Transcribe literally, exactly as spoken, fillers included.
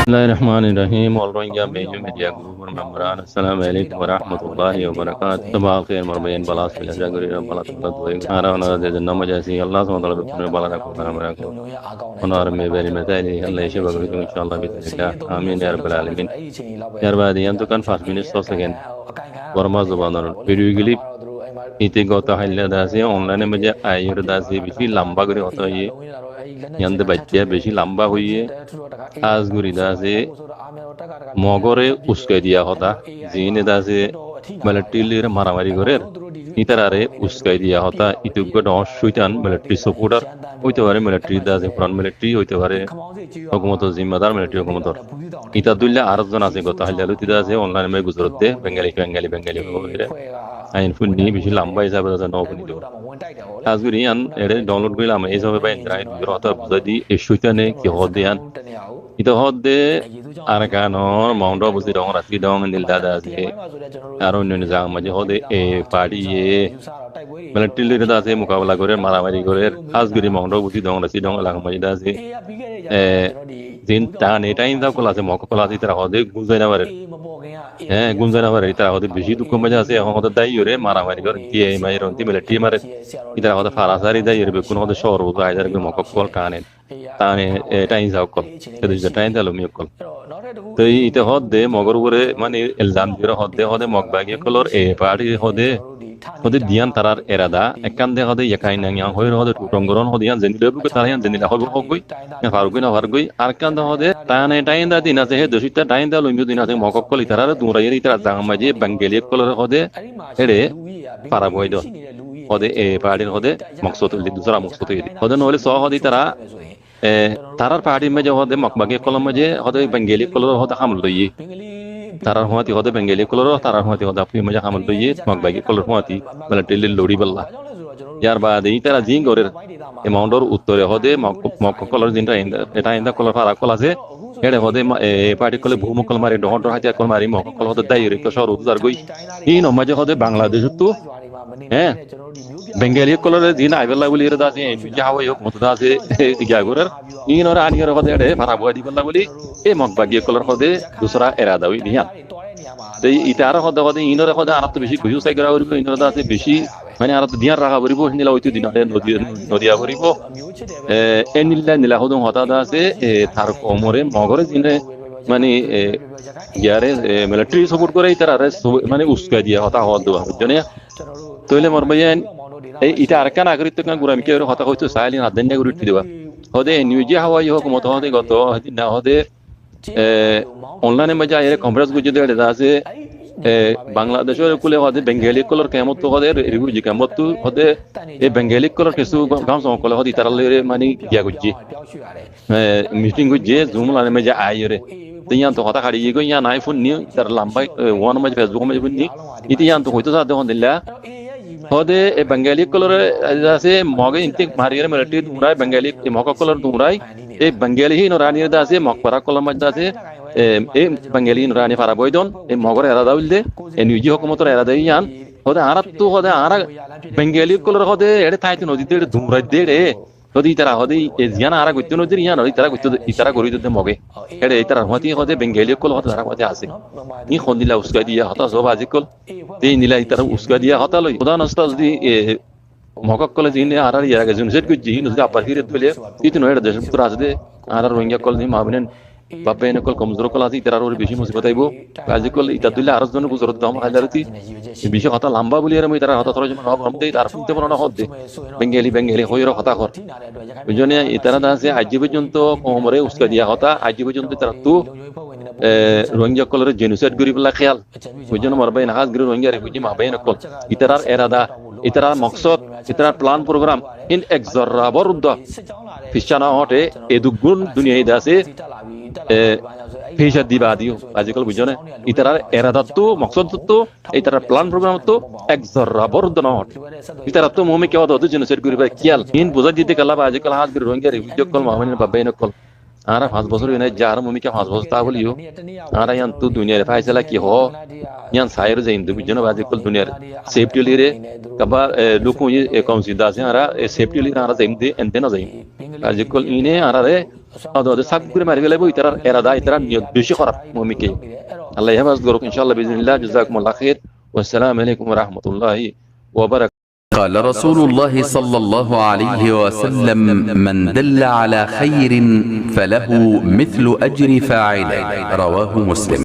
Bismillahir Rahmanir Rahim. All Rohingya Media Group or member, Assalamu alaikum wa rahmatullahi wa barakatuh. Sabah al khair, mor bái, bála asó? Aca gorí bála asó. Añára onora de de nomaz así, Allah subhanahu wa taala bekkúnore bála rakók, kameab rakók. Onora me beri me taile Allah ice bagori dum, inshallah, bismillah. Amin ya rabbal alamin. Yar baade yián to kan fañs minit só sekend. Borma zubanor video clip. Ite goto hailla de asé, online or maze aiyóre de asé, beci lamba gorí hotá hoiyé. Yián de baicca beci lamba hoiyé. Hás gorí de asé, Mogore uskai diya hotá, ziíne de asé military loi maramari gorér, ítarare uskai diya hotá, ite uggwá dhoóñr cóitan military supporter óite fare, military de asé, front military óite fare, hókumotor zimmadar, military hókumotor. Ítar dóilla ar zon asé, goto hailla lóti de asé, online or maze guzorodde, Bengali, Bengali, Bengali hoóre. Añí fúinni, beci lamba hísabe de asé, no fúinni de. Hás gorí yián ere download gorílam, ei hísabe bái, endilla añí buzor hotá buzái di, e cóitane ki hoódde yián. Ite hoódde Arakanor Mount Abu Sidong, Rassidong, endilla de asé. Ar oinno oinno zagar maze hoódde e party ye military loi de asé mukabela gorér, maramari gorér. Hás gorí Mount Abu Sidong, Rassidong elakar maze de asé. E, zin tane thain de ókkol asé, Mog ókkol asé, ítara hoódde gúm zai no farer. Hé, gúm zai no farer, ítara hoódde beci dukkor maze asé, ehón hoódde dáiyore maramari gorér, ki e marer, onti military marer. Ítara hoódde fara sari dáiyore bekkún hoódde cóor uzu aidar goi Mog ókkol kane. Tane, e, thain za ókkol. Tede thain za lumi ókkol. Te ite hoódde Mogor uore mane elzam diyóre hoódde, hoódde Mog bagi ókkolor e party hoódde, hoódde diyan tarar erada, ekkán de hoódde Yakain Nangyang hoiyóre hoódde Tutongoron hoódde yián zendilla óibo goi, tara yián zendilla hoibo hoó goi, yián faruk goi no faruk goi. Arekkán de hoódde tane thain za din asé, hé decótta thain za lumi din asé, Mog ókkol itarare duñraiyóre ítara zagar maze Bengali ókkolore hoódde ére fara boói don. Hoódde e partyr hoódde moksod óilde, dusra moksod óilde. Hoódde noóile só hoódde ítara E, tarar partyr maze hoódde Mog bagi ókkolor maze hoódde Bengali ókkolor hoódde hamot loiye. Tarar fúañti hoódde Bengali ókkolor, tarar fúañti hoódde apni maze hamot loiye, Mog bagi ókkolor fúañti, military loi loribálla. Yar baade ítara zin gorér, e Mount or uttore hoódde Mog, Mog ókkolor zin thain za, e thain za ókkolor fara ókkol asé, ére hoódde ma-, e, party ókkole bom ókkol mari, dhoóñr dhoóñr hátiyar ókkol mari, Mog ókkol hoódde dáiyore ekká cóor uzu zar goi. Ín or maze hoódde Bangladecóttu, hé, Bengali ókkolore zin aibálla buli ére de asé, N U G háwai hókumot de asé, giya gorér. Ínore aniyóre hoódde ére fara boói dibálla buli, e Mog bagi ókkolor hoódde dusra erada óilde yián. Te ítara hoódde hoódde ínore hoódde añáttu beci gucú sai gora foribó, ínore de asé beci, mane añáttu diyan raka foribó, héndilla óito din ére no diya, no diya foribó. E, endilla endilla hoddún hotá de asé, e, tar koumore, Mogore zine, mane, e, giyare, e, military support goré, ítarare su-, mane uskai diya hotá hoódde, buijjó né? Tóile mor báiyain, e, ite arekkán agor ittu ekkán gura mikká gorí hotá hoitó sailé, adde enne gorí uthí diba. Hoódde N U G háwai hókumot hoódde goto, hoódde na hoódde, e, online or maze aiyóre conference goijjé de ére de asé, e, Bangladecor kule hoódde Bengali ókkolor camp ottu hoódde, re-, refugee camp ottu hoódde, e Bengali ókkolor kessú ga-, gaon song ókkole hoódde ítara loi ére mane giya goijjé. E, meeting goijjé, Zoom line or maze aiyóre. Te yián to hotá hári giyé goi, yián añí fúinni, ítara lamba, e, one or maze Facebook or maze fúinni. Ite yián to hoitó saá de hondilla. Hoódde e Bengali ókkolore, e, de asé, Moge ínte mariyóre military duñrai, Bengali, e Mog ókkolore duñrai. E Bengali hínore aniyóre de asé, Mog fara ókkolor maze de asé, e, e Bengali hínore ani fara boói don, e Mogor erada óilde, e N U G hókumotor erada yián. Hoódde añáttu hoódde añára Bengali ókkolore hoódde ére thaito no didde ére duñraidde ére. Hoódde ítara hoódde e ziyán añára goittó no dir, yián hoódde ítara goittó de, ítara gorí dódde Moge. Ére ítarar fúañti hoódde Bengali ókkol hoódde tarár fúañti asé. Ín hondilla uskai diya hotá só bazi ókkol. Te endilla ítara uskai diya hotá loi. Kúda nasta zodi, e, Mog ókkole zin añárar yar age genocide goijjé, hín zodi abbar fíret dóile, ítun ére decor bútore asé de, añárar Rohingya ókkol zin maa boin, baf báin ókkol, komzur ókkol asé, ítarar uore beci musibot aibó. Bazi ókkol, ítar dóilla ar zone guzoródde hom háilar uti. Beci hotá lamba buli ére mui ítarar hotá torjoma no gorom de, ítar fúinte mone no hoódde. Bengali, Bengali hoiyóre hotá hoór. Buijjó né, ítara de asé, aijjó foijjonto koumore uskai diya hotá, aijjó foijjonto ítarattu, e, Rohingya ókkolore genocide goríbolla kéyal. Buijjó né, mor báiyain, hás gorí Rohingya refugee maa báiyain ókkol. Ítarar erada, ítarar moksod, ítarar plan program, hín ek zorra bor uddá. Fissá no hoté, e duggún duniyai de asé, e, fissá diba diyo. Bazi ókkol buijjó né. Ítarar eradattu, moksodottu, ítarar plan programottu, ek zorra bor uddá no hoté. Ítarattu mumkin hoté hoté genocide gorí fare kéyal. Hín buzái dite kalla bazi ókkol hás gorí Rohingya refugee ókkol, maa boin, baf báin ókkol. Añára fañs bosór óiye nái, añára mumkin fañs bosór táa bóliyo. Añára yiántu duniyar fáisala ki hoó, yián saiyóre zaiyum de, buijjó né, bazi ókkol duniyar safety loi ére, kaba, e, luk óiye, e, koum zida asé, añára, e, safety loi ére añára zaiyum de, ende no zaiyum. Bazi ókkol íne añárare Ode ode saf gori mari félaibo, itarar erada, itarar niyot beci hóraf, mumin ke. Allah hefazot goruk, inshaAllah, biiznillah. Jazakumullah khair. Wassalamu alaikum warahmatullahi wabarakatuh. قال رسول الله صلى الله عليه وسلم: من دل على خير فله مثل أجر فاعله. رواه مسلم.